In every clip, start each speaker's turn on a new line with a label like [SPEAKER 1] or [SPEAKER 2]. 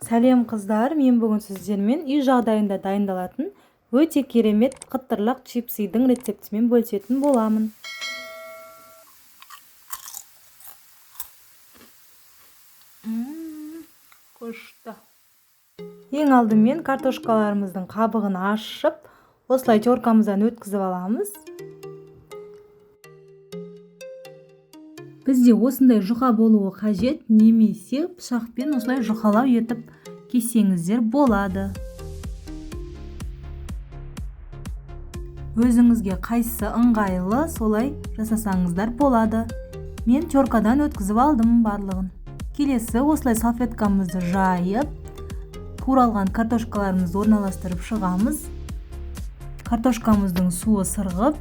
[SPEAKER 1] Сәлем, қыздар! Мен бүгін сіздермен үй жағдайында дайындалатын өте керемет қытырлақ чипсидің рецептімен бөлісетін боламын.
[SPEAKER 2] Күшті.
[SPEAKER 1] Ең алдымен картошкаларымыздың қабығын ашып, осылай теркамыздан өткізіп аламыз. Бізде осындай жұқа болуы қажет, немесе пышақпен осылай жұқалау етіп кессеңіздер болады. Өзіңізге қайсысы ыңғайлы, солай жасасаңыздар болады. Мен теркадан өткізіп алдым барлығын. Келесі осылай салфеткамызды жайып, туралған картошкаларымызды орналастырып шығамыз. Картошкамыздың суы сырғып,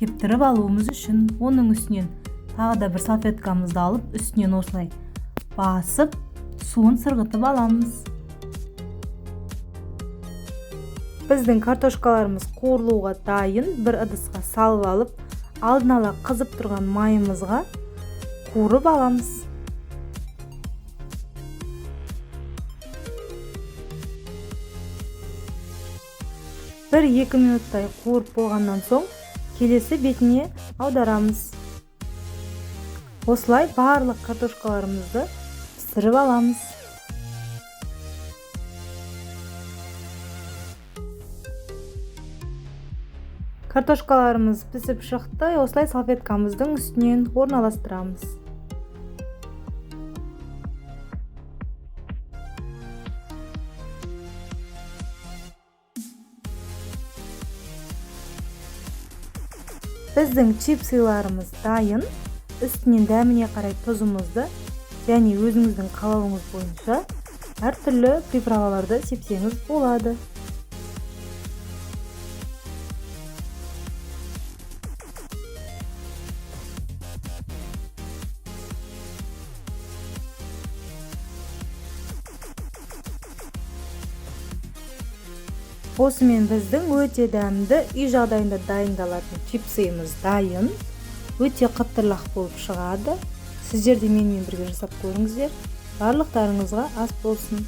[SPEAKER 1] кептіріп алуымыз үшін оның үстінен тағы да бір салфеткамызды алып, үстінен осылай басып, суын сырғытып аламыз. Біздің картошкаларымыз қуырылуға дайын. Бір ыдысқа салып алып, алдын ала қызып тұрған майымызға қуырып аламыз. Бір-екі минуттай қуырып болғаннан соң келесі бетіне аударамыз. Осылай барлық картошкаларымызды пісіріп аламыз. Картошкаларымыз пісіп шықты. Осылай салфеткамыздың үстінен орналастырамыз. Біздің чипсиларымыз дайын. Үстінен дәміне қарай тұзымызды және өзіңіздің қалауыңыз бойынша әртүрлі приправаларды сепсеңіз болады. Осымен біздің өте дәмді үй жағдайында дайындалатын чипсиіміз дайын. Өте қытырлақ болып шығады. Сіздер де менімен бірге жасап көріңіздер. Барлықтарыңызға ас болсын.